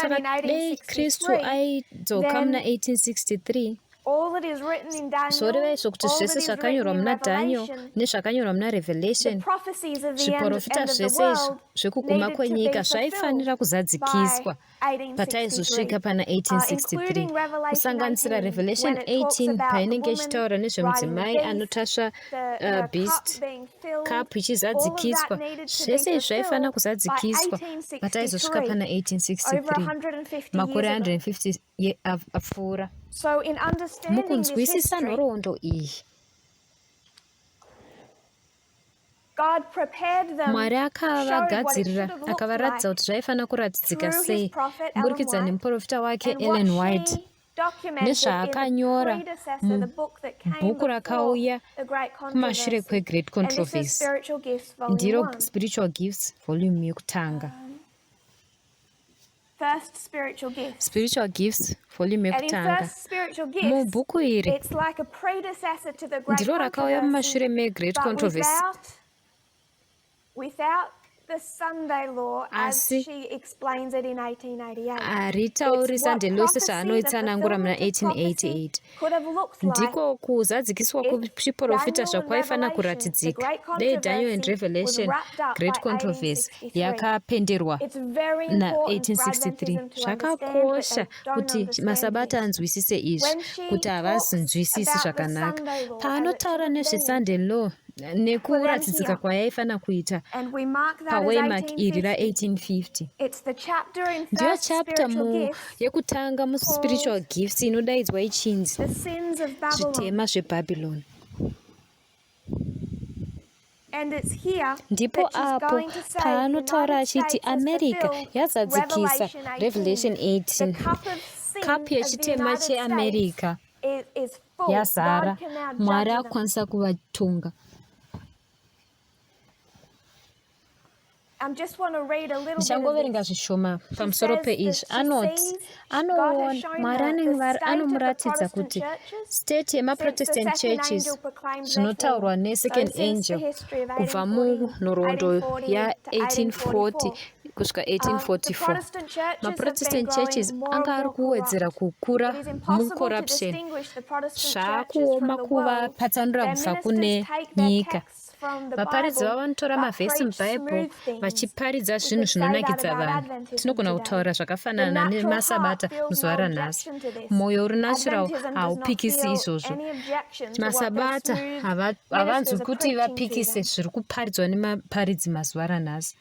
Saka dei Kristu aidzoka muna 1863, zvoreva izvo kuti zvese zvakanyorwa muna Daniel nezvakanyorwa muna Revelation, zviporofita zvese izvo zvekuguma kwenyika zvaifanira kuzadzikiswa pataizosvika pana 1863, kusanganisira Revelation 18 painenge ichitaura nezvemudzimai anotasva beast, kapu ichizadzikiswa. Zvese izvi zvaifanira kuzadzikiswa pataizosvika pana 1863, makore 150 apfuura. Mukunzwisisa nhoroondo iyi, Mwari akavagadzirira akavaratidza kuti zvaifanira kuratidzika sei kuburikidza nemuprofita wake Ellen White nezvaakanyora mubhuku rakauya kumashure kweGreat Controversy. Ndiro Spiritual Gifts volume yekutanga. Spiritual Gifts volume yekutanga. Mubhuku iri ndiro rakauya mumashure meGreat Controversy. Asi haritauri Sunday law sezvaanoitsanangura muna 1888. Ndiko kuzadzikiswa kwechiporofita zvakwaifanira kuratidzika dai Daniel and Revelation Great Controversy yakapenderwa na1863. Zvakakosha kuti maSabata anzwisise izvi kuti havazinzwisisi zvakanaka. Paanotaura nezveSunday law nekuratidzika kwayaifanira kuita pawaymark iri ra1850 ndiyo chapter yekutanga muspiritual gifts inodaidzwa ichinzi zvitema zvebhabhironi. Ndipo apo paanotaura achiti America yazadzikisa Revelation 18, kapu yechitema cheAmerica yazara, Mwari akukwanisa kuvatonga. Ndichangoverenga zvishoma pamusoro peizvi. Anoti, anoona, Mwari anomuratidza kuti state yemaProtestant churches zvinotaurwa neSecond Angel kubva munhoroondo ya1840 kusvika 1844. MaProtestant churches anga ari kuwedzera kukura mucorruption. Zvaakuoma kuvapatsanura kubva kune nyika. Vaparidzi vavo vanotora mavhesi muBhaibheri vachiparidza zvinhu zvinonakidza vanhu. Tinogona kutaura zvakafanana nemaSabata muzuva ranhasi. Mwoyo uri natural haupikisi izvozvo. MaSabata havanzwi kuti vapikise zviri kuparidzwa nemaparidzi mazuva ranhasi.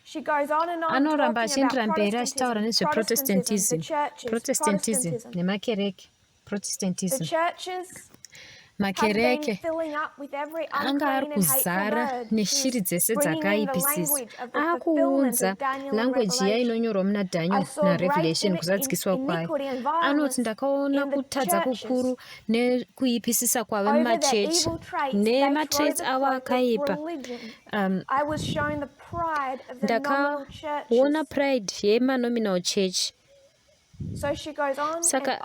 Anoramba achiendera mberi achitaura nezveProtestantism, Protestantism nemakereke, Protestantism. Makereke anga ari kuzara neshiri dzese dzakaipisisa akuunza language iya inonyorwa muna Daniel naRevelation kuzadzikiswa kwayo. Anoti ndakaona kutadza kukuru nekuipisisa kwave mumachechi nematraits avo akaipa. Ndakaona pride yemanominal church. Saka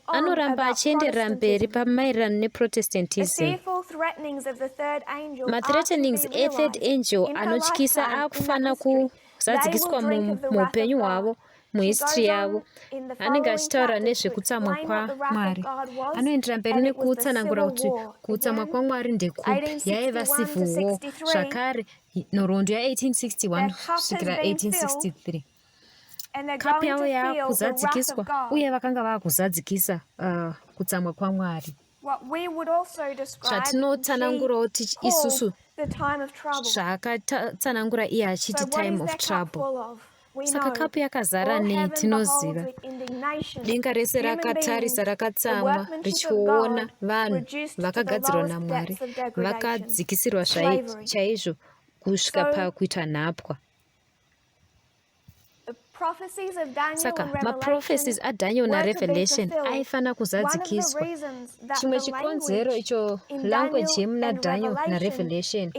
anoramba achienderera mberi pamaererano neProtestantism. Mathreatenings ethird angel anotyisa akufanira kuzadzikiswa muupenyu hwavo muhistory yavo. Anenge achitaura nezvekutsamwa kwaMwari. Anoenderera mberi nekutsanangura kuti kutsamwa kwaMwari ndekupi. Yaiva civil war zvakare nhoroondo ya1861 kusvikira 1863. Kapu yavo yakuzadzikiswa uye vakanga vakuzadzikisa kutsamwa kwaMwari. Zvatinotsanangurawo isusu zvaakatsanangura iye achiti time of trouble. Saka kapu yakazara nei? Tinoziva. Denga rese rakatarisa rakatsamwa richiona vanhu vakagadzirwa naMwari vakadzikisirwa chaizvo kusvika pakuita nhapwa. Saka maprophecies aDaniel naRevelation aifanira kuzadzikiswa. Chimwe chikonzero icho language yemuna Daniel naRevelation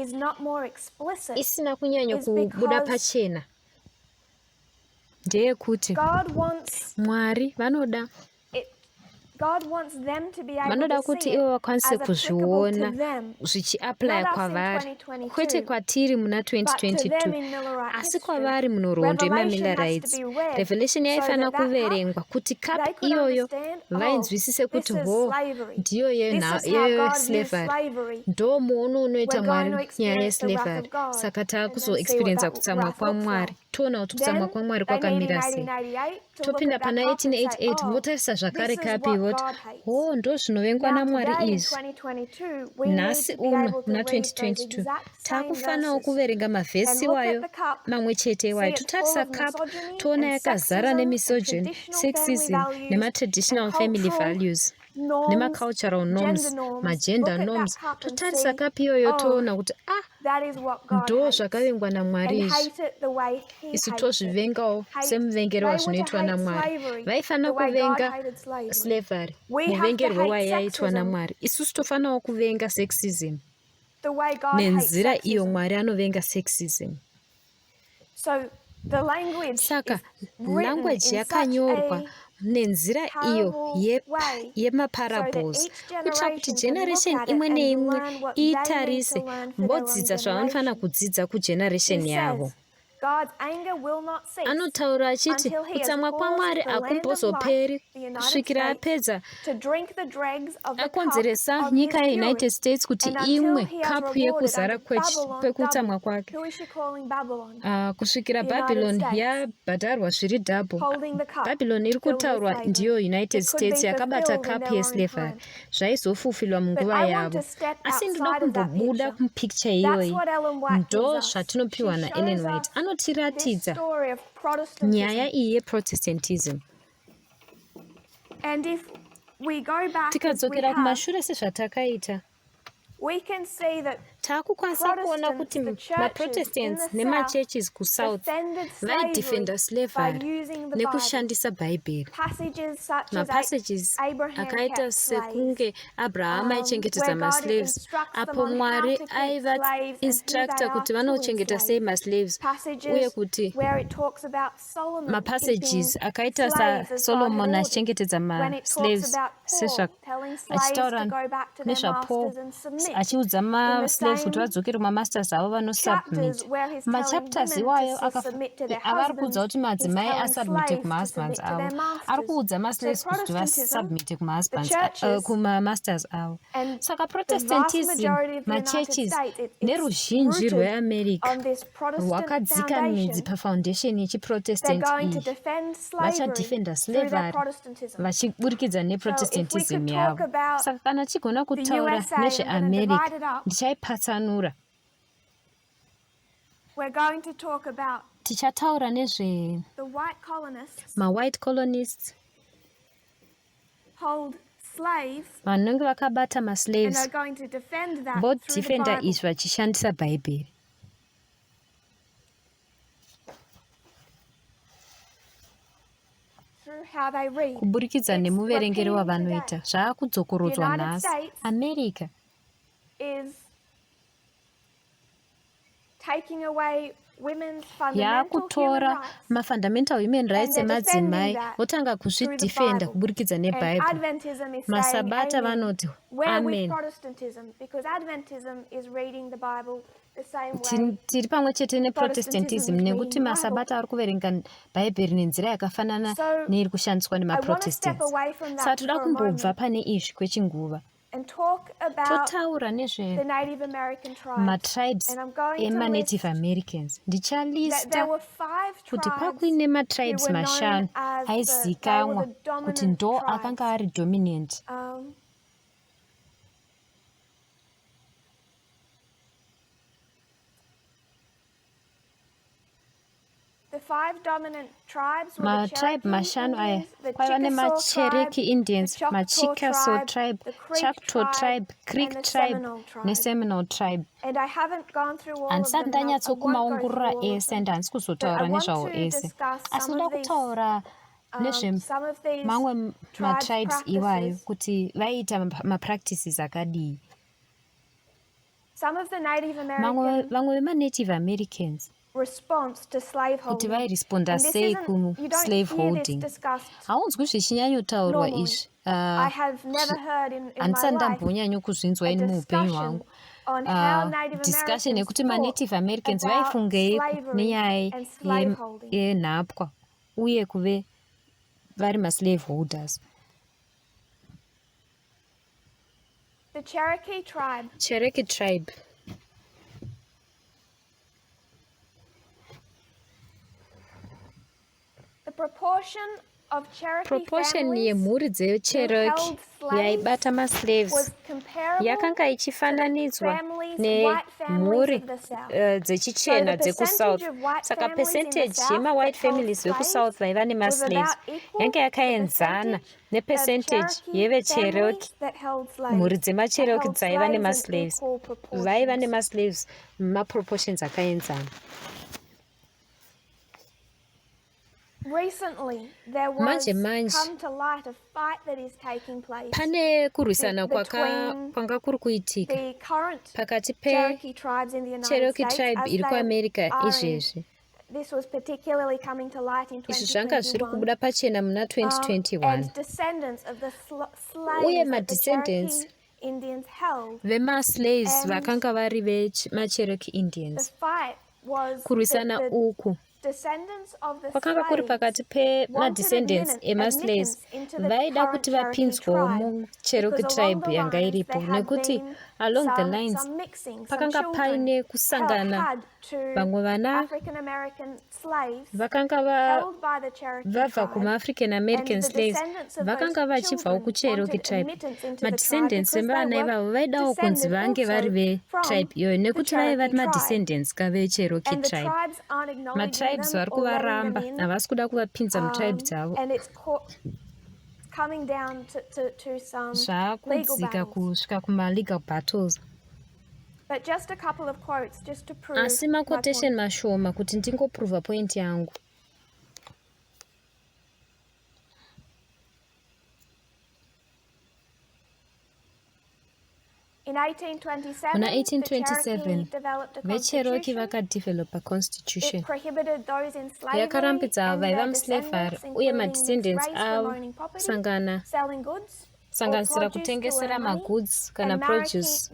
isina kunyanya kubuda pachena ndeyekuti Mwari vanoda. Vanoda kuti ivo vakwanise kuzviona zvichiaplaya kwavari, kwete kwatiri muna 2022, asi kwavari munhoroondo yemaMillerites. Revelation yaifanira kuverengwa kuti cup iyoyo vainzwisise kuti ho ndiyo yeslavery, ndo muono unoita Mwari nyaya yeslavery. Saka taakuzoexperiensa kutsamwa kwaMwari, toona kuti kutsamwa kwaMwari kwakamira sei. Topinda pana 1888 votarisa zvakare kapi voti hoo ndozvinovengwa namwari izvi. Nhasi uno muna 2022 takufanawo kuverenga mavhesi iwayo mamwe chete iwayo totarisa kapu toona yakazara nemisogyny, sexism nematraditional family values nemacultural norms, magender norms. Totarisa kapi iyoyo toona kuti ah ndo zvakavengwa namwari izvi isu tozvivengawo semuvengero wazvinoitwa namwari vaifanira kuvenga slavery muvengerwo wayaitwa namwari isusu tofanirawo kuvenga sexism nenzira iyo mwari anovenga sexism. Saka language yakanyorwa nenzira iyo yemaparables kuitira kuti generation imwe neimwe iitarise vodzidza zvavanofanira kudzidza kugeneration yavo. Anotaura achiti kutsamwa kwaMwari hakumbozoperi kusvikira apedza akonzeresa nyika yeUnited States kuti imwe kapu yekuzara kwekutsamwa kwake kusvikira Babylon yabhadharwa zviri double. Babylon iri kutaurwa ndiyo United States yakabata kapu yeslavery zvaizofufilwa munguva yavo. Asi ndinoda kumbobuda mupicture iyoyi. Ndo zvatinopiwa naEllen White. Anotiratidza nyaya iyi yeProtestantism. Tikadzokera kumashure sezvatakaita, Taakukwanisa kuona kuti maProtestants nemachurches kuSouth vaidefenda slavery nekushandisa Bhaibheri. Mapassages akaita sekunge Abrahama aichengetedza maslaves apo Mwari aivainstructa kuti vanochengeta sei maslaves uye kuti mapassages akaita saSolomon achichengetedza maslaves sezva achitaura nezvaPaul achiudza maslaves kuti vadzokere kumamasters avo vanosubmit. Machapters iwayo avari kuudza kuti madzimai asubmite kumahusbands avo, ari kuudza maslaves kuti vasubmite kumamasters avo. Saka Protestantism, machurches neruzhinji rweAmerica rwakadzika midzi pafoundation yechiProtestant iyi vachadefenda slavery vachiburikidza neProtestantism yavo. Saka kana tichigona kutaura nezveAmerica, ndichaipatsanura. Tichataura nezve mawhite colonists vanenge vakabata maslaves vodefenda izvi vachishandisa Bhaibheri. Kuburikidza nemuverengero wavanoita, zvaakudzokorodzwa nhasi. America yaakutora mafundamental human rights emadzimai votanga kuzvidefenda kuburikidza neBible. Masabata vanoti amen. Tiri pamwe chete neProtestantism nekuti maSabata ari kuverenga Bhaibheri nenzira yakafanana neiri kushandiswa nemaProtestants. Saka toda kumbobva pane izvi kwechinguva totaura nezvematribes emaNative Americans. Ndichalista kuti kwakuine matribes mashanu aizikanwa kuti ndo akanga ari dominant. Matribe mashanu aya kwaiva nemaCherokee Indians, maChickasaw Tribe, Choctaw Tribe, Creek Tribe neSeminole Tribe. Handisati ndanyatsokumaongorora ese and handisi kuzotaura nezvawo ese, asi ndoda kutaura nezvemamwe matribes iwayo kuti vaiita mapractices akadii. Vamwe vemaNative Americans. Kuti vairesponda sei kuslave holding. Haunzwi zvichinyanyotaurwa izvi. Ah, handisati ndambonyanyo kuzvinzwa ini muupenyu hwangu ah, discussion yekuti manative Americans vaifungei nenyaya yenhapwa uye kuve vari maslave holders. The Cherokee tribe. Cherokee tribe. The proportion Proportion yemhuri dzeCherokee yaibata maslaves yakanga ichifananidzwa nemhuri eh, dzechichena dzekuSouth. Saka percentage yemawhite families vekuSouth vaiva nemaslaves yanga yakaenzana nepercentage yeveCherokee, mhuri dzemaCherokee dzaiva nemaslaves vaiva nemaslaves mumaproportions akaenzana. Manje manje pane kurwisana kwanga kuri kuitika pakati peCherokee tribe iri kuAmerica izvezvi. Izvi zvanga zviri kubuda pachena muna 2021 uye madescendants vemaslaves vakanga vari vemaCherokee Indians. Kurwisana uku kwakanga kuri pakati pemadescendants emaslaves vaida kuti vapinzwewo muCherokee tribe yanga iripo nekuti along the lines pakanga paine kusangana vamwe vana vakanga vabva kumaafrican american slaves vakanga vachibvawo kucherokee tribe madescendants evana ivavo vaidawo kunzi vange vari vetribe iyoyo nekuti vaiva madescendants ka vecherokee tribe matribes vari kuvaramba havasi kuda kuvapinza mutribe dzavo zvaakudzika kusvika kumalegal battles. Asi maquotation mashoma kuti ndingoprova point yangu. Muna 1827, veCherokee vakadevelopa constitution yakarambidza avo vaiva muslavery uye madescendants avo kusangana sanganisira kutengesera magoods kana produce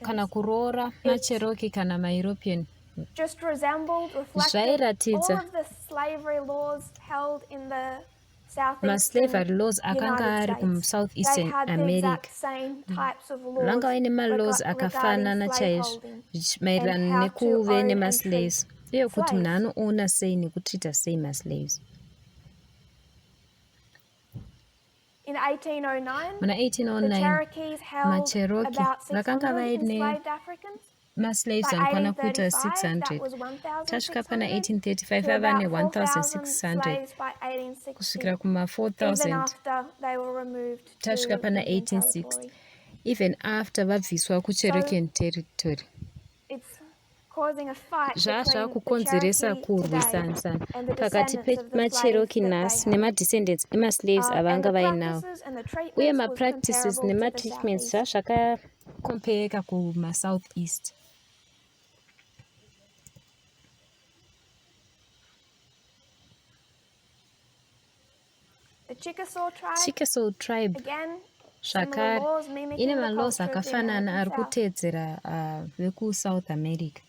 kana kuroora maCherokee kana maEuropean. Zvairatidza maslavery laws akanga ari kusouth eastern America. Vanga vaine malaws akafanana chaizvo maererano nekuve nemaslaves uye kuti munhu anoona sei nekutreata sei maslaves. Muna 1809 maCherokee vakanga vaine maslaves anokwana kuita 600. Tasvika pana 1835 ava ne 1600 kusvikira kuma 4000 tasvika pana 1860 even after vabviswa kuCherokean territory. Zvazvakukonzeresa kurwisanisana pakati pemaCherokee nhasi nemadescendants emaslaves avanga vainawo uye mapractices nematreatments zvazvakakompereka kumasouth east. Chickasaw tribe zvakare ine malaws akafanana ari kuteedzera uh, vekuSouth America.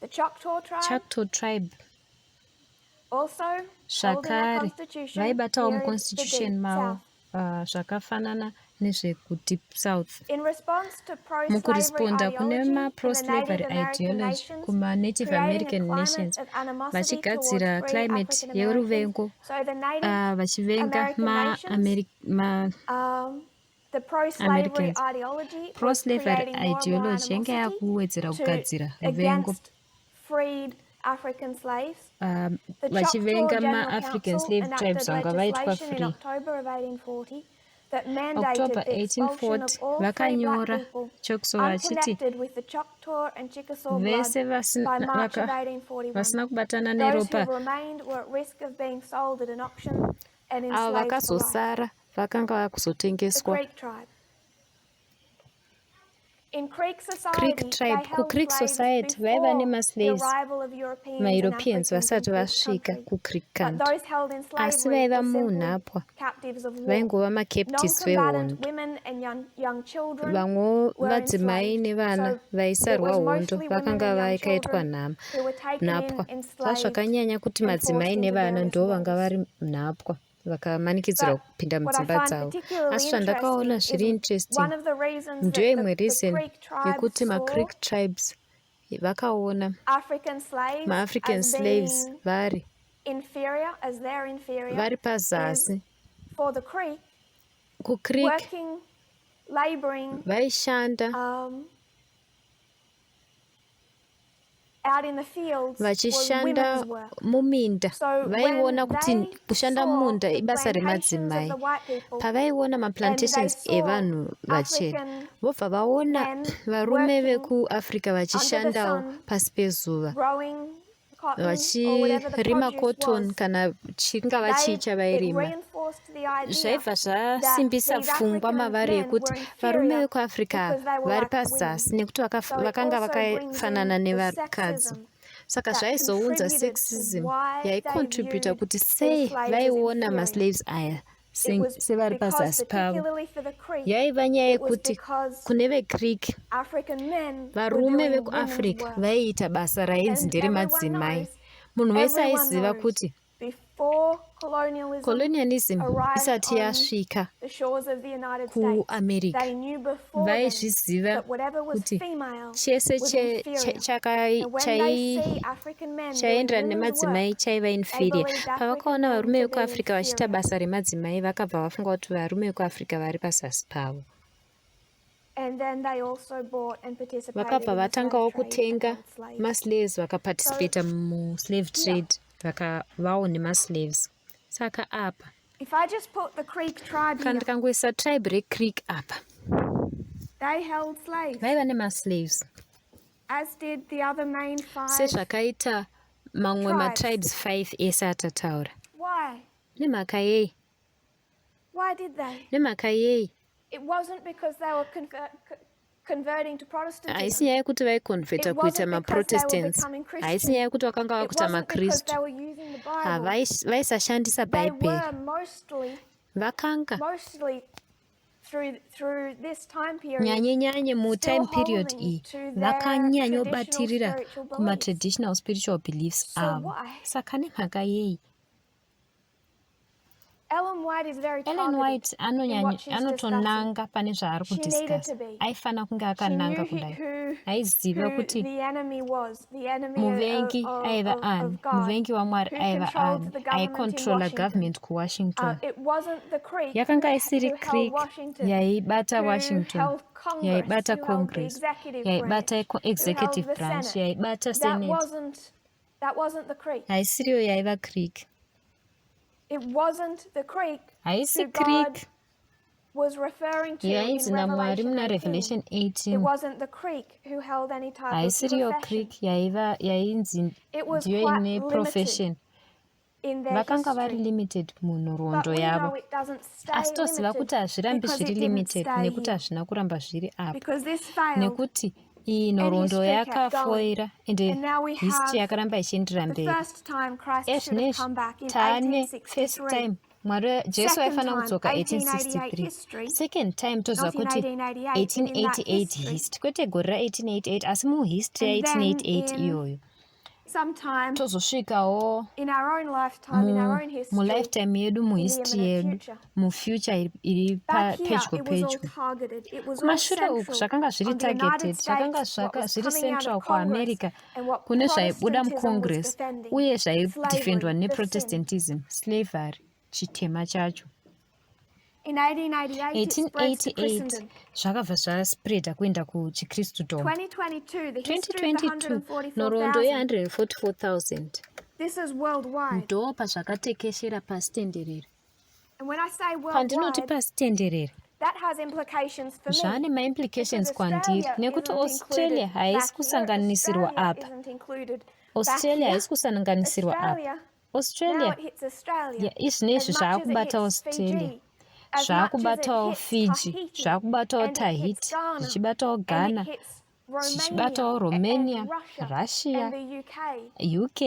The Choctaw tribe, Choctaw tribe also zvakare vaibatawo muconstitution mavo uh, zvakafanana nezvekudeep south. Mukuresponda kune maproslavery ideology kumanative American nations vachigadzira climate yeruvengo uh, vachivenga maAmericans. Pro-slavery ideology yanga yakuwedzera kugadzira ruvengo vachivenga maAfrican slave tribes vanga vaitwa free. October 1840 vakanyora Choctaw vachiti vese vasina kubatana neropa avo vakazosara vakanga vakuzotengeswa. Creek tribe. KuCreek Society vaiva nemaslaves maEuropeans vasati vasvika kuCreek country. Asi vaiva muunhapwa vaingova macaptives vehondo. Vamwewo vadzimai nevana vaisarwa hondo vakanga vakaitwa nhapwa. Zvazvakanyanya kuti madzimai nevana ndo vanga vari nhapwa vakamanikidzirwa kupinda mudzimba dzavo. Asi zvandakaona zviri interesting ndiyo imwe reason yekuti maCreek tribes vakaona maAfrican slaves vari vari pazasi kuCreek vaishanda vachishanda muminda vaiona kuti kushanda mumunda ibasa remadzimai. Pavaiona maplantations evanhu vachena vobva vaona varume vekuAfrica vachishandawo pasi pezuva vachirima cotton kana chingava chii chavairima. Zvaibva zvasimbisa pfungwa mavari yekuti varume vekuAfrica ava vari pazasi nekuti vakanga vakafanana nevakadzi. Saka zvaizounza sexism yaicontributa kuti sei vaiona maslaves aya sevari pazasi pavo. Yaiva nyaya yekuti kune veCreek, varume vekuAfrica vaiita basa rainzi nderemadzimai. Munhu wese aiziva kuti colonialism isati yasvika kuAmerica, vaizviziva kuti chese chaienderana nemadzimai chaiva inferior. Pavakaona varume vekuAfrica vachiita basa remadzimai, vakabva vafunga kuti varume vekuAfrica vari pazasi pavo. Vakabva vatangawo kutenga maslaves vakaparticipata muslave trade vakavawo nemaslaves. Saka apa kana ndikangoisa tribe reCreek apa vaiva nemaslaves sezvakaita mamwe matribes 5 ese atataura. Nemhaka yei? Nemhaka yei? Haisi nyaya yekuti vaikonvheta kuita maProtestants. Haisi nyaya yekuti vakanga vakuita maKristu. Vaisashandisa Bhaibheri. Vakanga nyanye nyanye mutime period iyi vakanyanyobatirira kumatraditional spiritual beliefs avo. Saka nemhaka yei? Ellen White anotonanga pane zvaari kudiscuss. Aifanira kunge akananga kudai. Aiziva kuti muvengi aiva ani, muvengi waMwari aiva ani, aicontrola government kuWashington. Yakanga isiri Creek yaibata Washington, yaibata Congress, yaibata executive branch, yaibata Senate. Haisiriyo yaiva Creek. Haisi Creek yainzi naMwari muna Revelation 18. Haisiriyo Creek yaiva yainzi ndiyo ine profession. Vakanga vari limited munhoroondo yavo. Asi toziva kuti hazvirambi zviri limited nekuti hazvina kuramba zviri apa. Nekuti iyi nhoroondo yakafoira ende history yakaramba ichienderera mberi. Ezvinezvi taane first time Mwari Jesu aifanira kudzoka 1863. Second time toziva kuti 1888 history, kwete gore ra1888 asi muhistory ya1888 iyoyo. Tozosvikawo mulifetime yedu, muhistory yedu, mufuture iri pedyo pedyo. Kumashure uku zvakanga zviri targeted, zvakanga zviri central kuAmerica kune zvaibuda muCongress uye zvaidefendwa neProtestantism, slavery, chitema chacho. 1888 zvakabva zvaspreada kuenda kuchiKristudom. 2022 nhoroondo ye144,000 ndo pazvakatekeshera pasi tenderere. Pandinoti pasi tenderere, zvane maimplications kwandiri nekuti Australia haisi kusanganisirwa apa. Australia haisi kusanganisirwa apa. Australia izvinezvi zvaakubata Australia. Zvakubatawo Fiji, zvakubatawo Tahiti, zvichibatawo Ghana, zvichibatawo Romania, Russia, UK.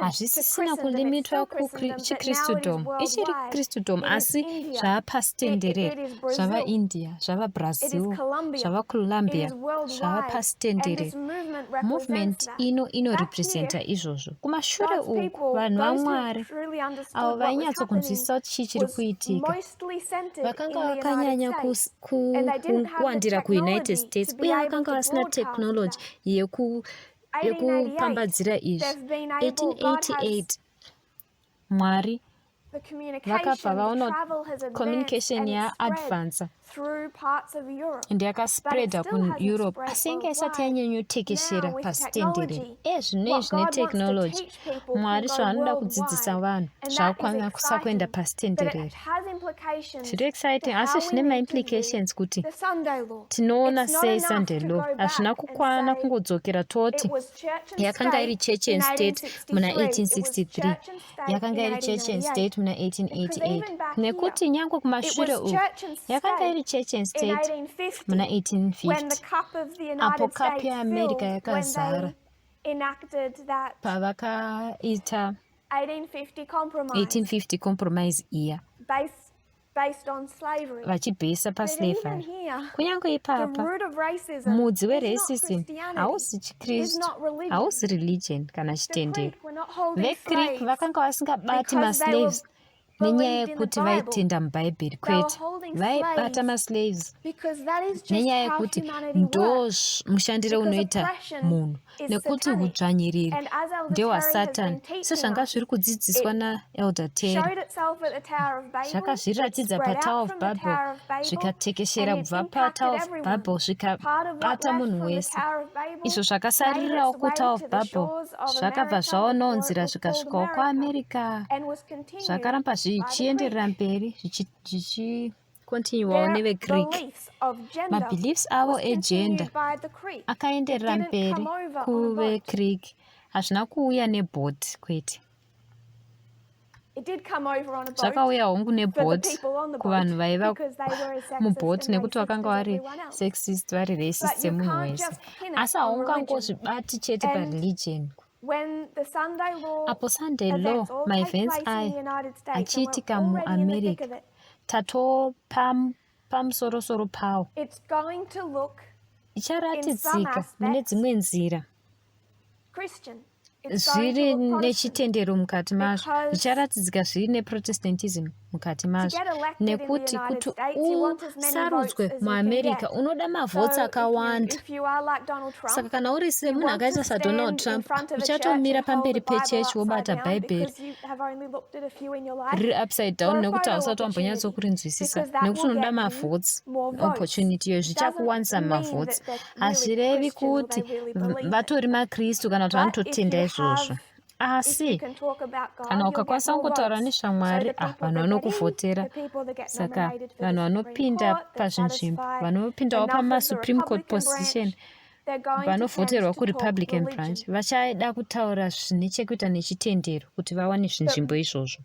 Hazvisisina kulimitwa kuchiKristudom. Ichiri Kristudom asi zvava pasi tenderere, zvava India, zvava Brazil, zvava Columbia, zvava pasi tenderere. Movement ino inorepresenta izvozvo. Kumashure uku vanhu vaMwari avo vainyatsokunzwisisa kuti chii chiri kuitika vakanga vakanyanya kuwandira kuUnited States uye vakanga vasina technology yekupambadzira izvi. 1888 Mwari vakabva vaona communication yaadvansa and yakaspreada kuEurope, asi yange isati yanyanyotekeshera pasi tenderere. Ezvinezvi netechnology, Mwari zvaanoda kudzidzisa vanhu zvakukwanisa kuenda pasi tenderere. Zviri exciting, asi zvine maimplications kuti tinoona sei Sunday law. Hazvina kukwana kungodzokera toti yakanga iri church and state muna 1863, yakanga iri church and state muna 1888, nekuti nyange kumashure uku yakanga iri church and state muna 1850, apo kapu yeAmerica yakazara pavakaita 1850 compromise iya vachibhesa paslavery. Kunyange ipapa, mudzi weracism hausi chiKristu, hausi religion kana chitendero. VeCreek vakanga vasingabati maslaves nenyaya yekuti vaitenda muBhaibheri, kwete. Vaibata maslaves nenyaya yekuti ndo mushandiro unoita munhu, nekuti udzvanyiriri ndehwaSatani. Sezvanga zviri kudzidziswa naElder Terry, zvakazviratidza paTower of Babel, zvikatekeshera kubva paTower of Babel, zvikabata munhu wese. Izvo zvakasaririrawo kuTower of Babel zvakabva zvaonawo nzira zvikasvikawo kuAmerica, zvakaramba zvichienderera mberi zvichikontinyuwawo neveGreek. Mabeliefs avo egender akaenderera mberi kuveGreek. Hazvina kuuya nebhoti, kwete. Zvakauya hongu nebhoti kuvanhu vaiva mubhoti, nekuti vakanga vari sexist, vari racist semunhu wese, asi haungangozvibati chete pareligion. Apo Sunday law maevents aya achiitika muAmerica, tatoo pamusorosoro pawo, icharatidzika mune dzimwe nzira zviri nechitendero mukati mazvo, zvicharatidzika zviri neProtestantism mukati mazvo, nekuti kuti usarudzwe muAmerica unoda mavhotsi akawanda. Saka kana uri semunhu akaita saDonald Trump, uchatomira pamberi pechechi wobata Bhaibheri riri upside down, nekuti hausati wambonyatsokurinzwisisa, nekuti unoda mavhotsi. Opportunity iyo zvichakuwanisa mavhotsi. Hazvirevi kuti vatori maKristu kana kuti vanototenda izvozvo, asi kana ukakwanisa kungotaura nezvaMwari, ah, vanhu vanokuvhotera. Saka vanhu vanopinda pazvinzvimbo, vanopindawo pamasupreme court position, vanovhoterwa kuRepublican branch, vachada kutaura zvine chekuita nechitendero kuti vawane zvinzvimbo izvozvo.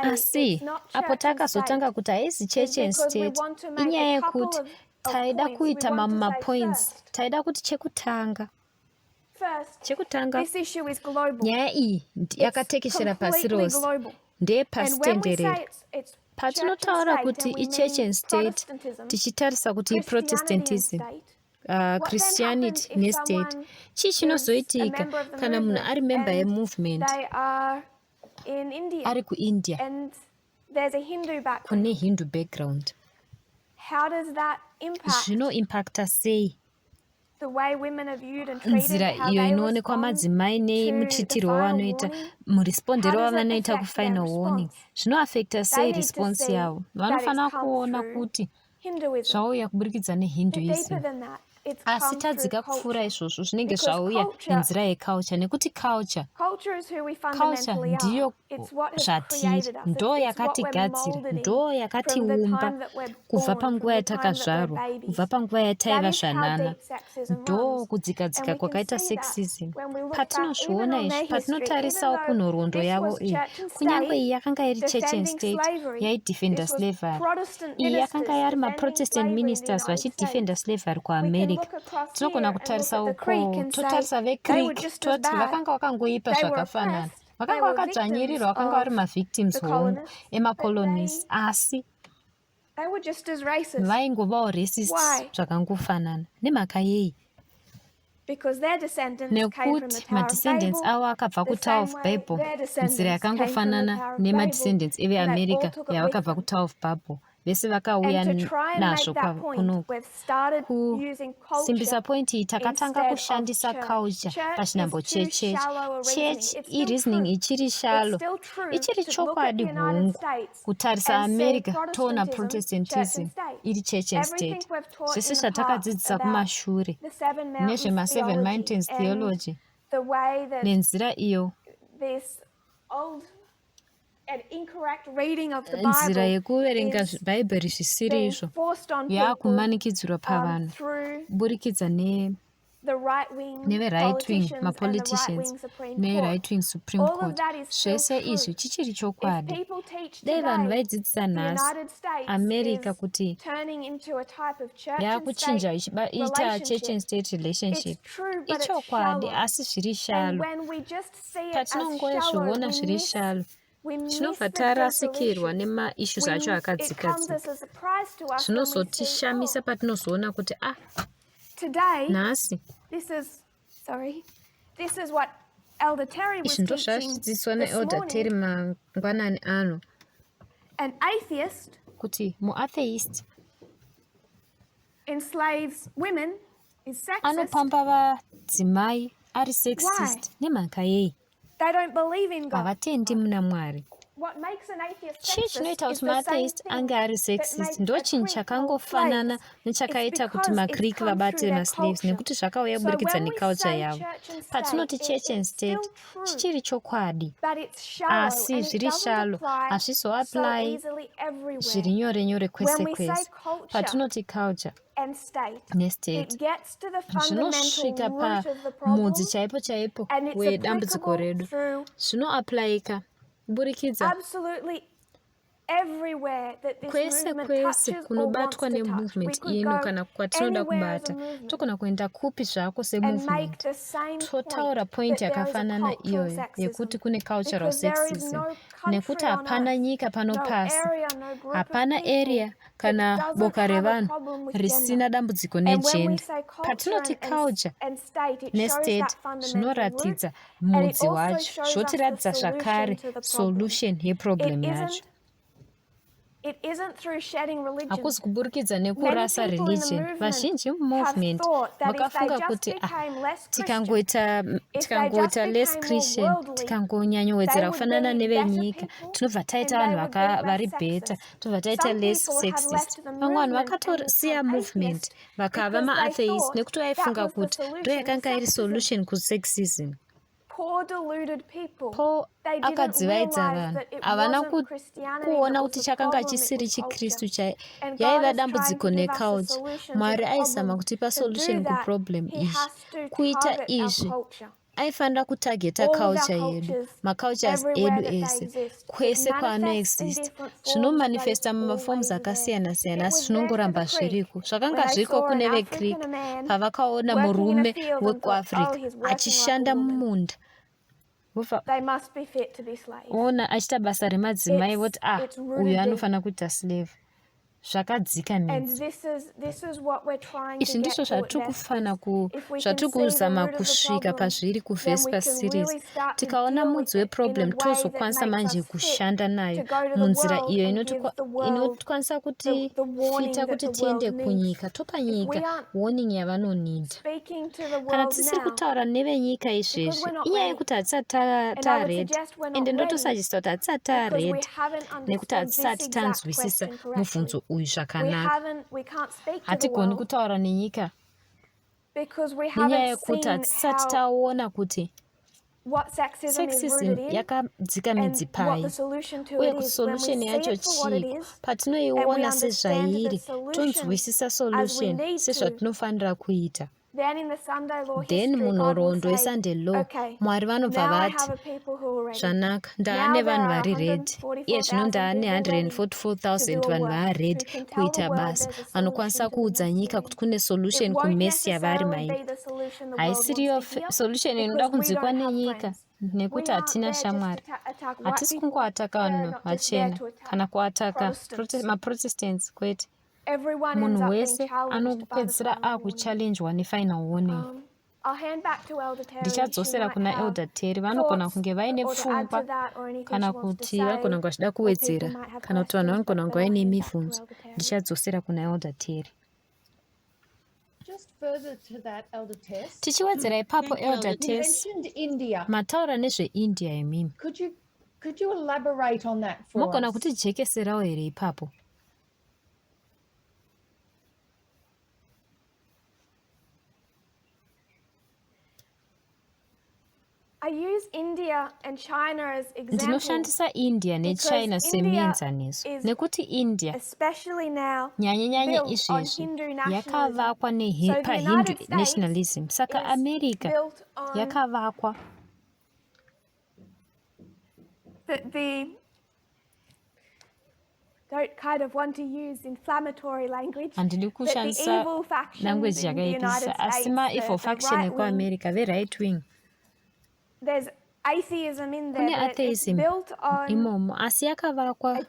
Asi apo takazotanga kuti haizi church and state, inyaya yekuti taida kuita mamwe mapoints. Taida kuti chekutanga, nyaya iyi yakatekeshera pasi rose, ndeyepasi tenderere. Patinotaura kuti ichurch and state, tichitarisa kuti iProtestantism, Christianity nestate, chii chinozoitika kana munhu ari member yemovement ari kuIndia kune Hindu background? Zvinoimpacta sei nzira iyo inoonekwa madzimai nemuchitirwo wavanoita, murespondero wavanoita kufinal warning? Zvinoafecta sei response yavo? Vanofanira kuona kuti zvauya kuburikidza neHinduism. Asi tadzika kupfuura izvozvo zvinenge zvauya nenzira yeculture nekuti culture culture ndiyo zvatiri, ndo yakatigadzira, ndo yakatiumba kubva panguva yatakazvarwa, kubva panguva yataiva zvanana. Ndo kudzikadzika kwakaita sexism. Patinozviona izvi, patinotarisawo kunhoroondo yavo iyi, kunyange iyi yakanga iri church and state yaidefenda slavery, iyi yakanga yari maprotestant ministers vachidefenda slavery kuAmerica. Tinogona kutarisa uko totarisa veCreek toti vakanga vakangoipa zvakafanana. Vakanga vakadzvanyirirwa, vakanga vari mavictims hongu emacolonies, asi vaingovawo racist zvakangofanana. Nemhaka yei? Nekuti madescendants avo akabva kuTower of Babel nzira yakangofanana nemadescendants eveAmerica yavakabva kuTower of Babel. Vese vakauya nazvo kunoku. Kusimbisa point iyi, takatanga kushandisa culture pachinhambo chechechi. Church ireasoning ichiri shallow, ichiri chokwadi hongu kutarisa America toona Protestantism iri church and state. Zvese zvatakadzidzisa kumashure nezvemaSeven Mountains theology nenzira iyo nzira yekuverenga Bhaibheri zvisiri izvo yaakumanikidzirwa pavanhu kuburikidza neveright wing mapoliticians neright wing Supreme Court. Zvese izvi chichiri chokwadi. Dai vanhu vaidzidzisa nhasi America kuti yakuchinja ichiita church and state relationship, ichokwadi, asi zviri shallow. Patinongozviona zviri shallow, tinobva tarasikirwa nemaissues acho akadzika-dzika. Zvinozotishamisa patinozoona kuti ah, nhasi izvi ndozvazvidzidziswa naElder Terry mangwanani ano, kuti muatheist anopamba vadzimai ari sexist. Nemhaka yei? Havatendi muna Mwari. Chii chinoita kuti maatheist ange ari sexist? Ndo chinhu chakangofanana nechakaita kuti maCreek vabate maslaves, nekuti zvakauya kuburikidza neculture yavo. Patinoti church and state, chichiri chokwadi, asi zviri shallow, hazvizoapply zviri nyore nyore kwese kwese. Patinoti culture nestate, zvinosvika pamudzi chaipo chaipo wedambudziko redu. Zvinoapplyika kuburikidza kwese kwese kunobatwa nemovement ino kana kwatinoda kubata. Togona kuenda kupi zvako semovement, totaura point yakafanana iyoyo yekuti kune cultural sexism, nekuti hapana nyika pano pasi, hapana area kana boka revanhu risina dambudziko negender. Patinoti culture nestate, zvinoratidza mudzi wacho, zvotiratidza zvakare solution yeproblem yacho. Hakuzi kuburikidza nekurasa religion. Vazhinji mumovement vakafunga kuti ah, tikangoita less Christian, tikangonyanyowedzera kufanana nevenyika, tinobva taita vanhu vari better, tobva taita less sexist. Vamwe vanhu vakatosiya movement vakava maatheist nekuti vaifunga kuti ndo yakanga iri solution kusexism. Paul akadzivaidza vanhu. Havana kuona kuti chakanga chisiri chiKristu yaiva dambudziko neculture. Mwari aizama kutipa solution kuproblem izvi. Kuita izvi, aifanira kutargeta culture yedu, macultures edu ese kwese kwaanoexist. Zvinomanifesta mumaforms akasiyana-siyana, asi zvinongoramba zviriko. Zvakanga zviriko kune veCreek pavakaona murume wekuAfrica achishanda mumunda, ona achiita basa remadzimai, voti ah, uyu anofanira kuita slave. Zvakadzika midzi. Izvi ndizvo zvatiri kufana, zvatiri kuzama kusvika pazviri kuVesper series. Tikaona mudzi weproblem, tozokwanisa manje kushanda nayo munzira iyo inokwanisa kutifita kuti tiende kunyika, topa nyika warning yavanonida. Kana tisiri kutaura nevenyika izvezvi, inyaya yekuti hatisati taready. Ende ndotosuggesta kuti hatisati taready nekuti hatisati tanzwisisa mubvunzo uyu zvakanaka. Hatigoni kutaura nenyika. Nenyaya yekuti hatisati taona kuti sexism yakadzika midzi pai uye kuti solution yacho chiiko. Patinoiona sezvairi, tonzwisisa solution sezvatinofanira kuita. Then munhoroondo yeSunday law, Mwari vanobva vati, Zvanaka, ndaane vanhu vari ready. Iye zvino ndaane 144,000 vanhu vaaready kuita basa, vanokwanisa kuudza nyika kuti kune solution kumess yavari mairi. Haisiriyo solution inoda kunzwikwa nenyika nekuti hatina shamwari. Hatisi kungoataka vanhu vachena kana kuataka maProtestants kwete. Munhu wese anopedzisira akuchallenjwa nefinal warning. Ndichadzosera kuna Elder Terry. Vanogona kunge vaine pfungwa kana kuti vagona kunge vachida kuwedzera kana kuti vanhu vanogona kunge vaine mibvunzo. Ndichadzosera kuna Elder Terry. Tichiwedzera ipapo, Elder Tess, mataura nezveIndia imimi. Mogona kutijekeserawo here ipapo? Ndinoshandisa India neChina semienzaniso nekuti India, nyanye-nyanye izvezvi, yakavakwa paHindu nationalism. Saka America yakavakwa Handidi kushandisa language yakaipisa asi maevil faction ekuAmerica veright wing kune atheism imomo asi yakavakwa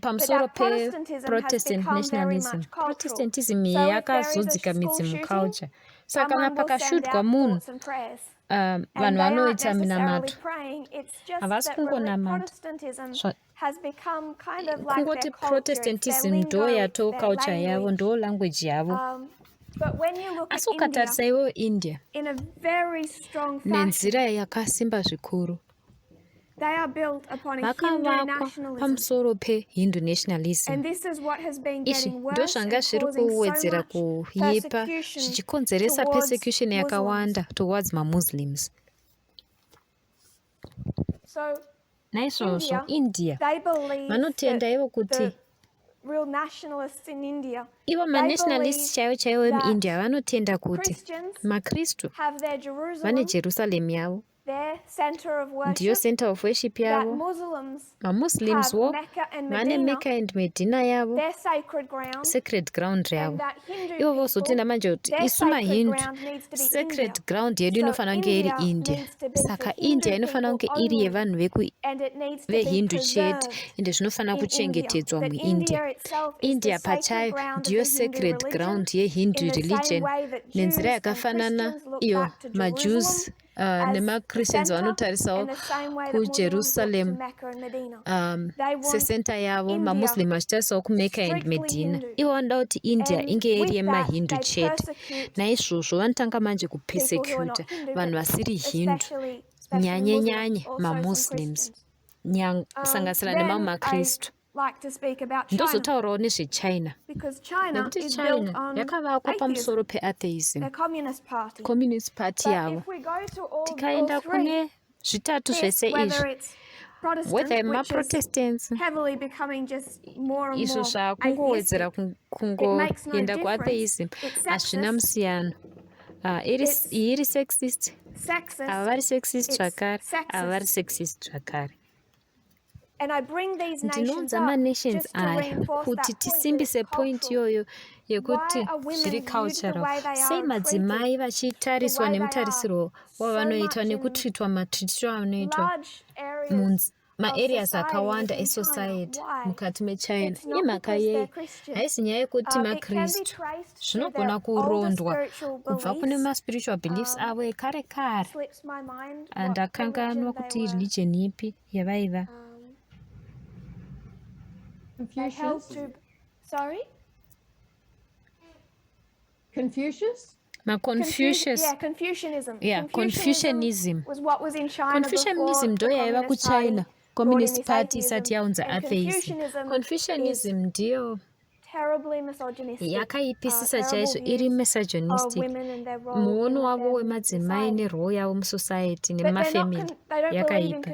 pamusoro peprotestant nationalism. Protestantism iyi yakazodzika midzi muculture. Saka kana pakashudwa munhu vanhu vanoita minamato havasi kungonamata kungoti protestantism ndo yato culture yavo ndo language yavo asi ukatarisa iwewo India nenzira yakasimba zvikuru Vakavakwa pamusoro peHindu nationalism. Izvi ndozvanga zviri kuwedzera kuipa zvichikonzeresa persecution yakawanda towards maMuslims. Naizvozvo India vanotenda ivo kuti ivo manationalists chaivo chaivo vemuIndia vanotenda kuti maKristu vane Jerusalem yavo ndiyo center of worship yavo. MaMuslims wo vane Mecca and Medina yavo, sacred ground yavo. Ivo vozotenda manje kuti isu maHindu sacred ground yedu inofanira kunge iri India. Saka India inofanira kunge iri yevanhu veHindu chete ende zvinofanira kuchengetedzwa muIndia. India pachayo ndiyo sacred ground yeHindu religion nenzira yakafanana iyo maJews nemaChristians vanotarisawo kuJerusalem sesenta yavo, maMuslim vachitarisawo kuMecca and Medina. Ivo vanoda kuti India inge iri yemaHindu chete. Naizvozvo vanotanga manje kupersecuta vanhu vasiri Hindu, nyanye nyanye maMuslims, kusanganisira nemamwe maKristu. Ndozotaurawo nezveChina nekuti China yakavakwa pamusoro peatheism, Communist Party yavo. Tikaenda kune zvitatu zvese izvi, whether maProtestants, izvo zvakungowedzera kungoenda kuatheism, hazvina musiyano. Iyi iri sexist, ava vari sexist zvakare, ava vari sexist zvakare. Ndinounza manations aya kuti tisimbise point iyoyo yekuti zviri cultural. Sei madzimai vachitariswa nemutarisiro wavanoitwa nekutreatwa matreatiro avanoitwa maareas akawanda esociety mukati meChina? Imhaka yei? Haisi nyaya yekuti maKristu. Zvinogona kurondwa kubva kune maspiritual beliefs avo ekare kare. Ndakanganwa kuti ireligion ipi yavaiva. Confucius? MaConfucius. Yeah, Confucianism. Confucianism ndo yaiva kuChina Communist Party isati yaunza atheism. Confucianism ndiyo Yakaipisisa chaizvo, iri misogynistic. Muono wavo wemadzimai nerole yavo musociety nemumafamily yakaipa.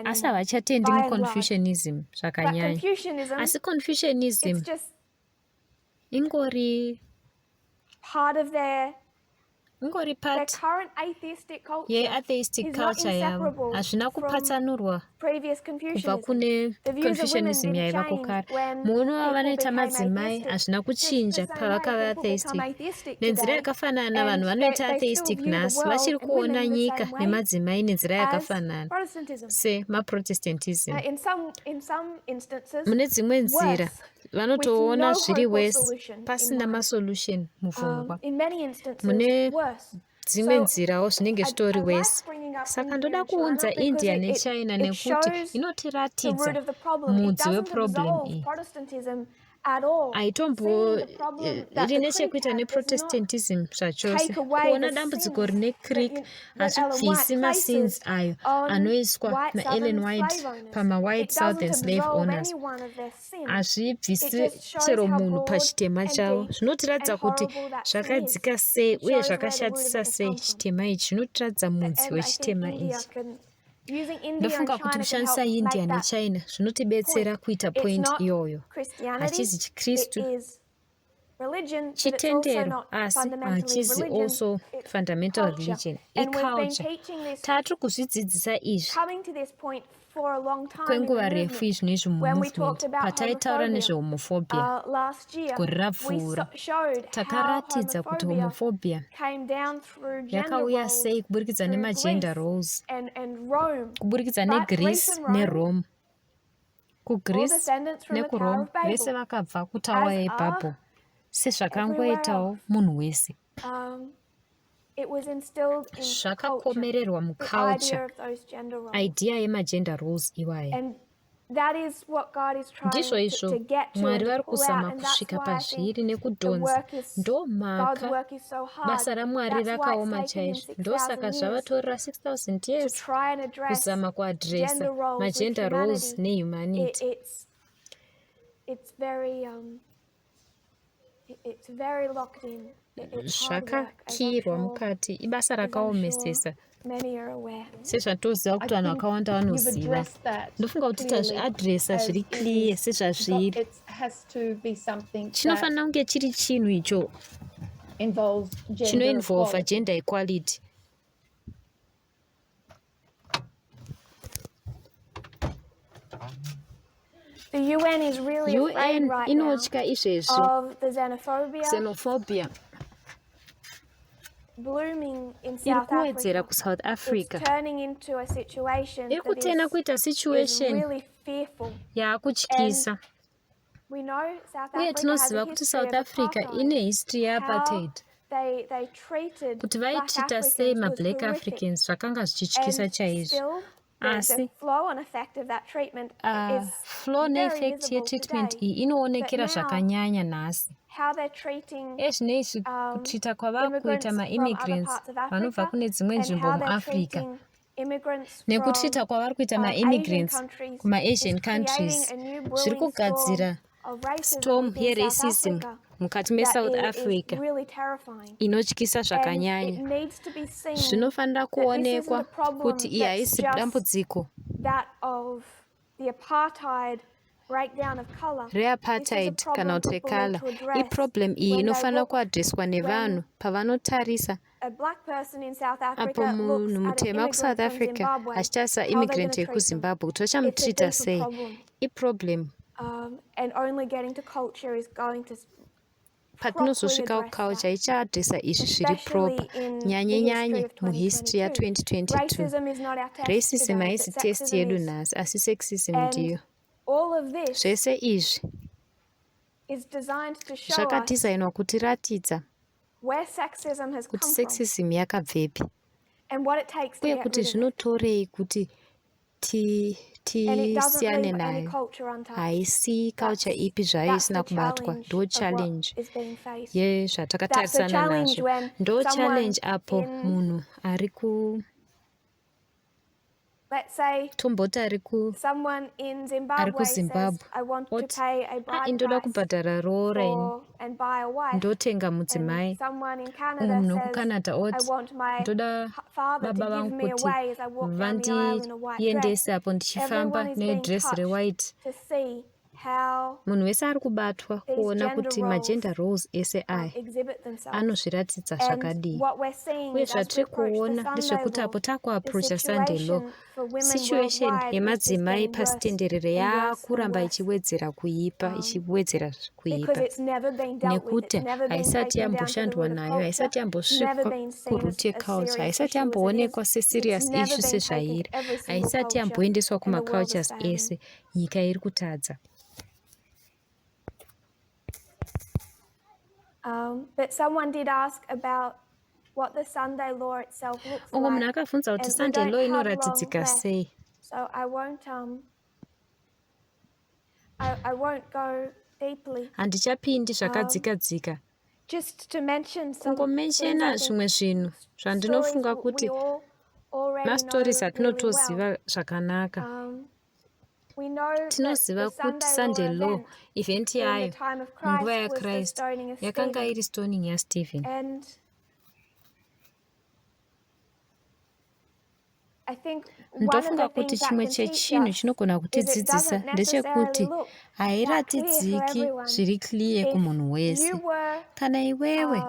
Asi havachatendi muConfucianism zvakanyanya. Asi Confucianism ingori ingori part yeatheistic culture yavo. Hazvina kupatsanurwa kubva kune Confucianism yaivako kare. Muono wavanoita madzimai hazvina kuchinja pavakava atheistic. Nenzira yakafanana, vanhu vanoita atheistic nhasi vachiri kuona nyika nemadzimai nenzira yakafanana semaProtestantism. Mune dzimwe nzira vanotoona zviri worse pasina masolution mupfungwa. Mune dzimwe nzirawo zvinenge zvitori worse. Saka ndoda kuunza India neChina nekuti inotiratidza mudzi weproblem iyi. Haitomborine chekuita neProtestantism zvachose. Kuona dambudziko rine Creek hazvibvisi masins ayo anoiswa naEllen White pamawhite southern slave owners. Hazvibvisi chero munhu pachitema chavo. Zvinotiratidza kuti zvakadzika sei uye zvakashatisa sei chitema ichi. Zvinotiratidza mudzi wechitema ichi. Ndofunga kuti kushandisa India neChina zvinotibetsera kuita point iyoyo. Hachizi chiKristu chitendero, asi hachizi also fundamental religion, iculture. Tatiri kuzvidzidzisa izvi kwenguva refu izvino izvi mumovement. Pataitaura nezvehomophobia gore rapfuura, takaratidza kuti homophobia yakauya sei kuburikidza nemagender roles, kuburikidza neGreece neRome. KuGreece nekuRome vese vakabva kutawa yeBhabhel, sezvakangoitawo munhu wese. Zvakakomererwa muculture, idea yemagender roles iwaya. Ndizvo izvo Mwari vari kuzama kusvika pazviri nekudhonza. Ndomhaka basa raMwari rakaoma chaizvo. Ndosaka zvavatorera 6000 years kuzama kuadresa magender roles nehumanity. Zvakakiyirwa mukati, ibasa rakaomesesa, sezvatoziva kuti vanhu vakawanda vanoziva. Ndofunga kuti tazviadresa zviri clear sezvazviri. Chinofanira kunge chiri chinhu icho chinoinvolva gender equality. The UN is really UN right inotya izvezvi xenophobia xenophobia iri kuwedzera kuSouth Africa. Iri kutena kuita situation yaakutyisa. Uye tinoziva kuti South Africa ine history yeapartheid, kuti vaitrita sei mablack Africans zvakanga zvichityisa chaizvo. Asi flow neeffect yetreatment iyi inoonekera zvakanyanya nhasi. Ezvino izvi kutrita kwavakuita maimmigrants vanobva kune dzimwe nzvimbo muAfrica nekutrita kwavari kuita maimmigrants kumaAsian countries zviri kugadzira storm yeracism mukati meSouth Africa inotyisa zvakanyanya. Zvinofanira kuonekwa kuti iyi haisi dambudziko reapartheid kana kuti recolour. Iproblem iyi inofanira kuadreswa nevanhu pavanotarisa apo munhu mutema kuSouth Africa achitarisa immigrant yekuZimbabwe, kuti vachamutrita sei. Iproblem. Patinozosvika kuculture ichaadresa izvi zviri proper, nyanye nyanye muhistory ya2022. Racism haisi test yedu nhasi, asi sexism ndiyo. Zvese izvi zvakadhizainwa kutiratidza kuti sexism yakabvepi uye kuti zvinotorei kuti tisiyane nayo. Haisi culture ipi zvayo isina kubatwa. Ndo challenge yezvatakatarisana nazvo. Ndo challenge apo munhu ari ku Tomboti ari kuZimbabwe oti, ah, indoda kubhadhara roora ini ndotenga mudzimai. Umwe munhu wekuCanada oti, ndoda baba vangu kuti vandiendese apo ndichifamba nedress rewhite. Munhu wese ari kubatwa kuona kuti magender roles ese aya anozviratidza zvakadii. Uye zvatiri kuona ndezvekuti apo takuapproacha Sunday law, situation yemadzimai pasi tenderere yakuramba ichiwedzera kuipa, ichiwedzera kuipa nekuti haisati yamboshandwa nayo, haisati yambosvikwa kuroot yeculture, haisati yamboonekwa seserious issue sezvairi, haisati yamboendeswa kumacultures ese. Nyika iri kutadza. But someone did ask about what the Sunday law itself looks Umwe munhu like. akabvunza kuti And we Sunday don't law have long inoratidzika left. sei. So I won't I won't go deeply. Handichapindi zvakadzika-dzika. Just to mention some things Kungomenshena I think zvimwe zvinhu stories zvandinofunga we kuti all already know mastories really well. atinotoziva zvakanaka. We know that the Tinoziva kuti Sunday law Sunday law event event during the yayo time of munguva Christ was the yaChrist stoning of yakanga Stephen. iri stoning yaStephen. And I think one of Ndofunga the kuti things that chimwe can teach chechinhu us chinogona is it kutidzidzisa doesn't ndechekuti necessarily look that clear for hairatidziki everyone. zviri clear If kumunhu wese. you were Kana iwewe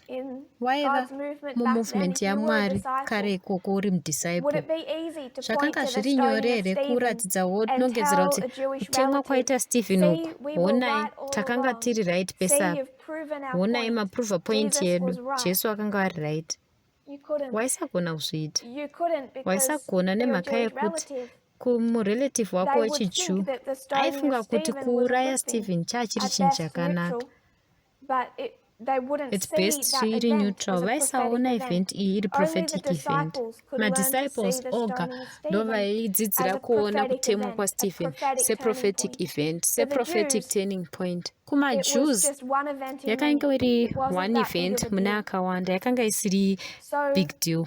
in waiva God's movement back then, mumovement if you were a yaMwari disciple, kare ikoko uri would mudisciple, it be easy to point zvakanga to the zviri stoning nyore of here Stephen kuratidza and wonongedzera tell kuti a Jewish kutemwa relative, kwaita Stephen see, uku, we were honai right all takanga along. tiri right See, pese apa, you've proven our honai point. maprova point Jesus yedu, was right. Jesu akanga ari right. You couldn't. Waisagona kuzviita. You couldn't because Waisagona your nemhaka Jewish yekuti relative, kumurelative wako they would wechiJew think that the stoning of aifunga kuti Stephen was a kuuraya good thing, Stephen chachiri at chinhu best chakanaka. neutral, but they wouldn't At see best that zviri event neutral. as a prophetic Vaisaona event. event iyi iri Only the prophetic event. disciples could learn to see Madisciples the oga stoning of ndo Stephen as vaidzidzira a kuona prophetic kutemwa event, a kwaStephen prophetic turning seprophetic point. event, For the seprophetic Jews, turning point. it was KumaJews just one event in yakanga many. iri It wasn't one that big event of a mune deal. akawanda, yakanga isiri So big deal.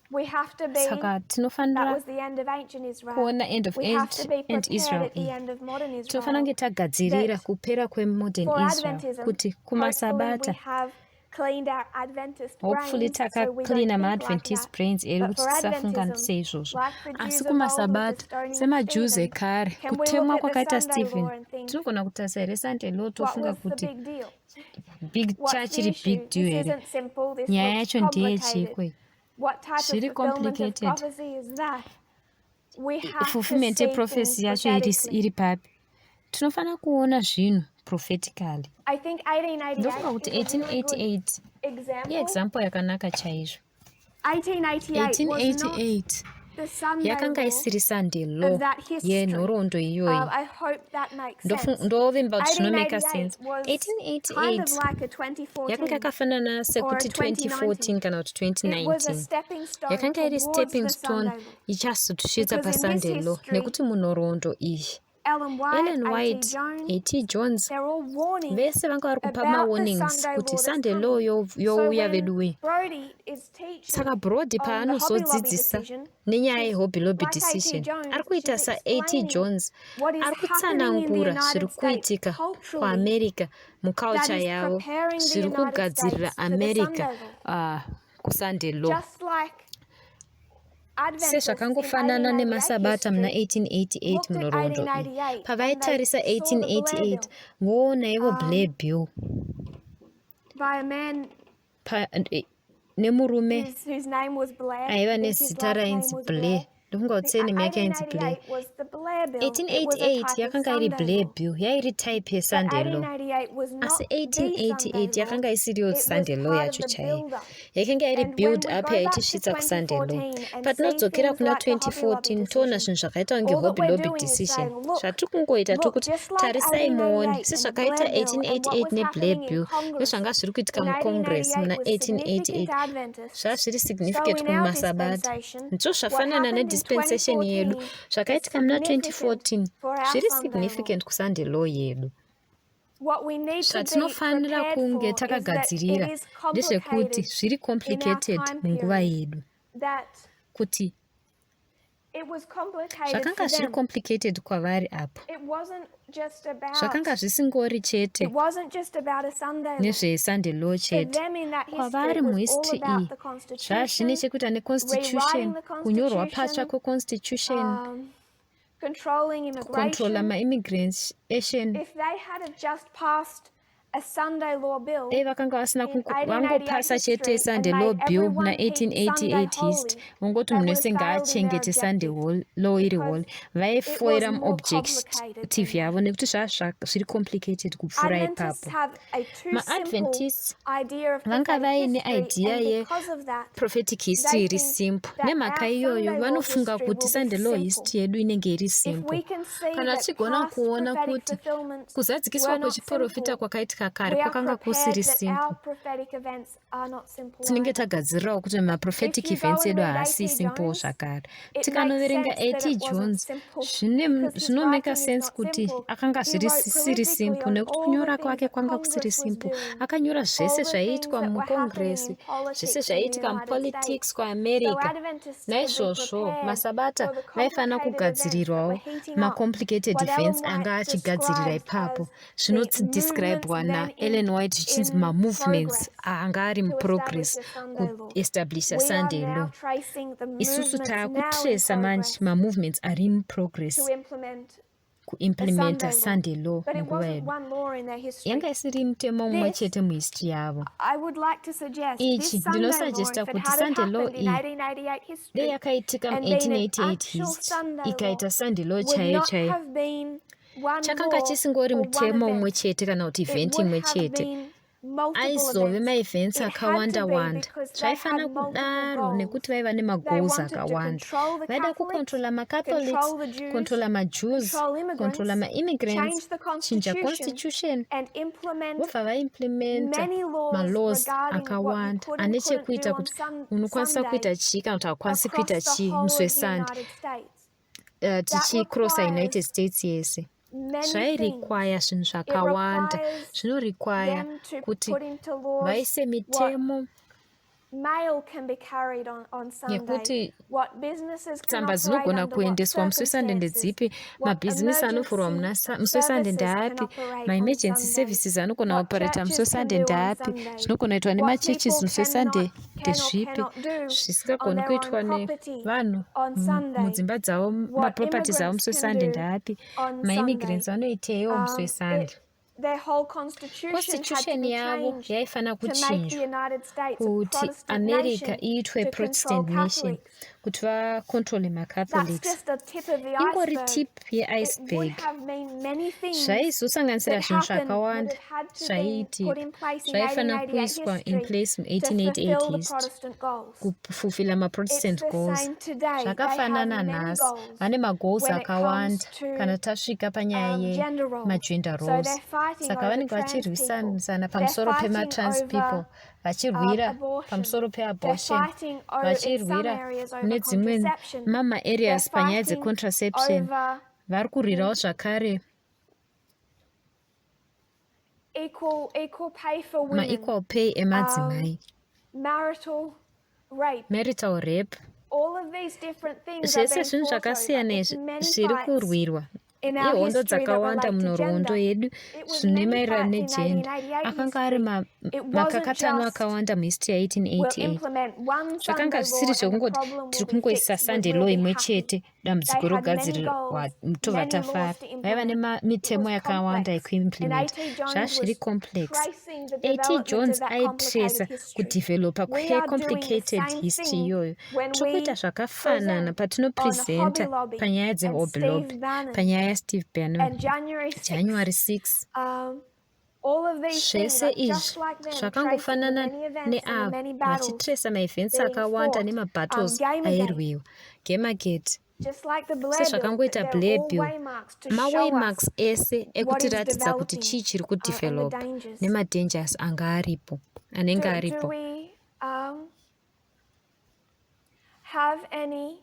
we have to be, Saka that tinofanira was the end of ancient Israel. kuona end of We have to be ancient prepared Israel at the iyi. end of modern Tinofanira Israel kunge tagadzirira that kupera kwemodern for Israel Adventism, kuti hopefully we kumasabata have cleaned our Adventist hopefully brains so we don't takacleana think like maadventist that. brains edu But kuti for tisafunga Adventism, seizvozvo. like the Asi Jews of old with the kumasabata stoning of semaJews Stephen, ekare can we look kutemwa at the kwakaita Sunday Stephen law and think, tinogona kutarisa here Sunday law what tofunga was the kuti big deal? big What's the chachiri issue? big deal This here. isn't simple. This Nyaya looks yacho complicated. ndeyechikwe. What type of Zviri fulfillment of complicated. prophecy is that? We have to Fulfillment see yeprophecy things yacho iri, prophetically. iri papi? Tinofanira kuona zvinhu prophetically. I think 1888 Ndofunga kuti is a really good 1888 example. iexample yakanaka chaizvo. 1888 was not 1888 the Sunday yakanga law isiri Sunday law of that history. yenhoroondo iyoyi. I hope that makes sense. Ndovimba kuti zvinomeka 1888 sense. was kind of 1888 like a yakanga 2014 yakafanana or a sekuti 2019. 2014 kana kuti It was a 2019. stepping stone Yakanga iri towards the stepping stone Sunday law. ichazotisvitsa Because in this paSunday law history, nekuti munhoroondo iyi Ellen White, Ellen A.T. White, Jones, A.T. Jones they're all warning vese vanga vari kupa about the mawarnings Sunday kuti law that's Sunday law coming. So youuya when veduwe. Brody is teaching Saka Brody on the Hobby Lobby paanozodzidzisa decision, nenyaya she's yeHobby Lobby like A.T. decision, ari Jones, kuita she's saA.T. explaining Jones, what is ari happening in the kutsanangura zviri United States kuitika culturally kuAmerica that muculture is yavo, preparing the zviri United kugadzirira States for the America Sunday law. kuSunday law. Just like Adventists in Sezvakangofanana 1888 nemasabata muna history 1888 looked at munhoroondo iyi. 1888 and they Pavaitarisa saw the Blair 1888 Bill voona ivo Blair Bill by a man nemurume whose name was Blair. I aiva think his nezita last name rainzi was Blair. Blair. Ndofunga kuti surname yake yainzi Blair. 1888 was the Blair Bill. It was a 1888 type of yakanga iri Sunday Blair law. Bill, yairi type But yeSunday law. 1888 was Asi not the Sunday 1888 law. yakanga isiriyo It was Sunday law part of yacho the chaiyo. build-up. Yakanga iri And when build we up go back to yaitisvitsa kuSunday law. 2014 and see Patinodzokera things kuna like the Hobby Lobby 2014 toona decision, zvinhu zvakaita kunge all that Hobby we're Lobby doing is decision. saying, look, Zvatiri kungoita look, tokuti just like tarisai muone 1888 and the sezvakaita Blair Bill and what 1888 was neBlair happening in Bill Congress nezvanga zviri kuitika in muCongress 1888 muna was significant 1888 Adventists. zvazviri So significant in our kumasabata. dispensation, Ndizvo what zvafanana happened in nedispensation yedu 2014 is zvakaitika muna significant 2014 for our zviri Sunday law. significant kuSunday law yedu. What we need to be Zvatinofanira prepared kunge for is that it takagadzirira is ndezvekuti complicated zviri in our complicated time munguva period, yedu that kuti Zvakanga zviri complicated kwavari apo. Zvakanga zvisingori chete nezveSunday law chete. Kwavari muhistory iyi zvazvine chekuita neconstitution, kunyorwa patsva kweconstitution, kucontrola maimmigrants asian. Dai vakanga vasina vangopasa chete Sunday law bill muna 1888 hist vongoti munhu wese ngaachengete Sunday law iri holy, vaifoira muobjective yavo nekuti zvaa zviri complicated kupfuura ipapo. MaAdventists vanga vaine idea yeprophetic history iri simple. Nemhaka iyoyo vanofunga kuti Sunday law history yedu inenge iri simple. Kana tichigona kuona kuti kuzadzikiswa kwechiporofita kwakaitika kare kwakanga kusiri simple, tinenge tagadzirirawo kuti maprophetic events edu haasi simple zvakare. Tikanoverenga AT Jones, zvinomeka sense kuti akanga zvisiri simple nekuti kunyora kwake kwanga kusiri simple. Akanyora zvese zvaiitwa muCongress, zvese zvaiitika mupolitics kuAmerica. Naizvozvo maSabata vaifanira kugadzirirwawo macomplicated events anga achigadzirira ipapo, zvinodescribwa naEllen White zvichinzi mamovements anga ari muprogress kuestablisha Sunday law. Isusu taakutresa manje mamovements ari muprogress kuimplementa Sunday law munguva yedu. Yanga isiri mutemo mumwe chete muhistory yavo. Ichi ndinosugesta kuti Sunday law iyi dei yakaitika mu1888 history, ikaita Sunday law chaiyo chaiyo, chakanga chisingori mutemo umwe chete kana kuti event imwe chete, aizove maevents akawanda wanda. Zvaifanira kudaro nekuti vaiva nemagoals akawanda. Vaida kucontrola maCatholics, controla maJews, controla maimmigrants, chinja constitution, vobva vaimplementa malaws akawanda ane chekuita kuti unokwanisa kuita chii kana kuti haukwanisi kuita chii musi weSunday, tichicrossa United States yese. Zvairequire zvinhu zvakawanda. Zvinorequire kuti vaise mitemo yekuti tsamba dzinogona kuendeswa musi weSunday ndedzipi, mabhizinesi anovhurwa musi weSunday ndeapi, maemergency services anogona kuoperata musi weSunday ndeapi, zvinogona kuitwa nemachurches musi weSunday ndezvipi, zvisingagoni kuitwa nevanhu mudzimba dzavo, maproperties avo musi weSunday ndeapi, maimmigrants vanoiteiwo musi weSunday. Constitution yavo yaifanira kuchinjwa kuti America iitwe Protestant nation, kuti vacontrole maCatholics. Ingori tip yeiceberg. Zvaizosanganisira zvinhu zvakawanda zvaiitika zvaifanira kuiswa in place mu1888 history kufulfilla maProtestant goals. Zvakafanana nhasi, vane magoals akawanda kana tasvika panyaya yemagender roles. Saka vanenge vachirwisanisana pamusoro pematrans people, vachirwira pamusoro peabortion, vachirwira mune dzimwe mamaareas panyaya dzecontraception. Vari kurwirawo zvakare maequal pay emadzimai, marital rape. Zvese zvinhu zvakasiyana izvi zviri kurwirwa. Ihondo dzakawanda munhoroondo yedu zvine maererano negender. Akanga ari makakatano akawanda muhistory ya1888. Zvakanga zvisiri zvekungoti tiri kungoisa Sunday law imwe chete, dambudziko rogadzirirwa, tobva tafara. Vaiva nemitemo yakawanda yekuimplement. Zvazviri complex. AT Jones aitresa kudevelopa kwecomplicated history iyoyo. Tiri kuita zvakafanana patinopresenta panyaya dzeHobby Lobby, panyaya yaSteve Bannon, January 6. Zvese izvi zvakangofanana neava vachitresa maevents akawanda nemabattles airwiwa. Gamergate, sezvakangoita Blair Bill, mawaymarks ese ekutiratidza kuti chii chiri kudevelopa nemadangers anga aripo, anenge aripo. Have any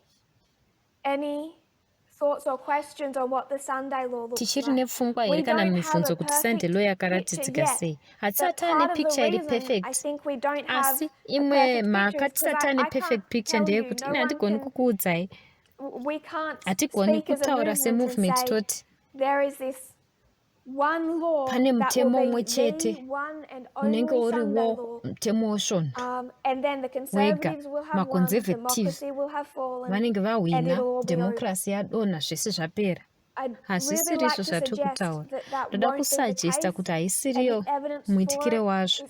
Tichiri nepfungwa here kana mibvunzo kuti Sunday law yakaratidzika sei? Hatisati taane picture iri perfect, asi imwe mhaka tisati taane perfect picture ndeyekuti ini handigoni kukuudzai. Hatigoni kutaura semovement toti pane mutemo umwe chete unenge uriwo mutemo wesvondo wega. Maconservative vanenge vahwina, democracy yadonha, zvese zvapera. Hazvisirizvo zvatiri kutaura. Ndoda kusuggesta kuti haisiriyo muitikire wazvo.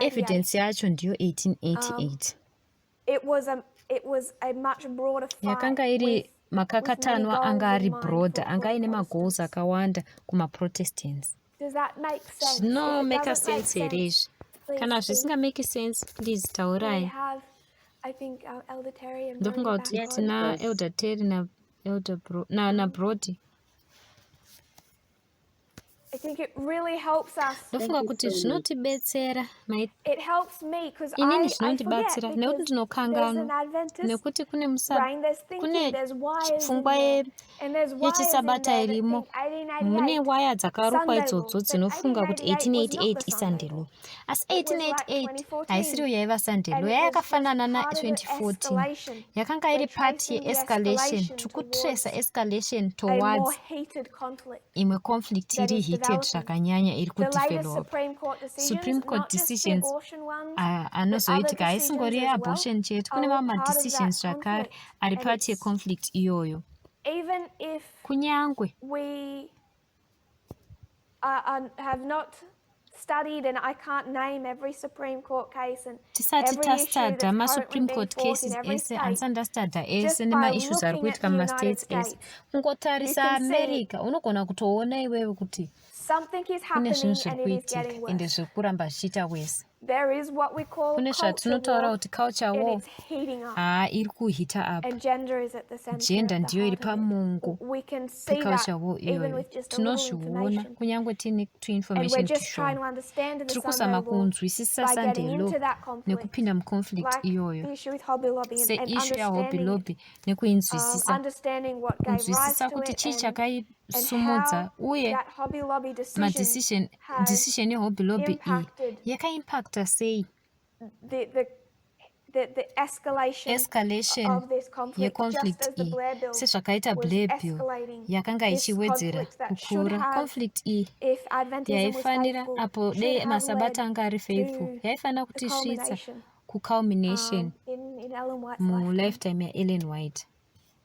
Evidence yacho ndiyo 1888. Yakanga iri makakatanwa anga ari broader, anga aine magoals akawanda kumaprotestants. Zvinomeka sense here izvi? Kana zvisingameki sense, please taurai. Ndofunga kuti tina Elder Terry naelder naBrody. Ndofunga kuti zvinotibetsera. Inini zvinondibatsira nekuti ndinokanganwa, nekuti kune kune pfungwa yechisabata irimo. Mune waya dzakarukwa idzodzo dzinofunga kuti 1888 iSunday law, asi 1888 haisiriyo yaiva Sunday law. Yayakafanana na2014, yakanga iri part yeescalation. Tiri kutracer escalation towards imwe conflict iri heated zvakanyanya iri kudevelop. Supreme Court decisions anozoitika haisingori yeabortion chete, kune mamwe madecisions zvakare ari part yeconflict iyoyo. Kunyangwe have not studied and I can't name every Supreme Court case and tisati tastadha masupreme court cases ese, handisati ndastadha ese nemaissues ari kuitika mumastates ese, kungotarisa America unogona kutoona iwewe kuti kune zvinhu zviri kuitika ende zviri kuramba zvichiita wese. Kune zvatinotaura kuti culture war, haa, iri kuheata up. Gender ndiyo iri pamongo peculture war iyoyo. Tinozviona kunyange tiine tuinformation tushoma. Tiri kuzama kunzwisisa Sunday law nekupinda muconflict iyoyo, seissue yaHobby Lobby, nekuinzwisisa, kunzwisisa kuti chii chakaisumudza uye madecision decision yeHobby Lobby iyi yakaimpacta sei escalation yeconflict iyi, sezvakaita Blair Bill yakanga ichiwedzera kukura. Conflict iyi yaifanira, apo dei masabata anga ari faithful, yaifanira kutisvitsa kuculmination mulifetime yaEllen White.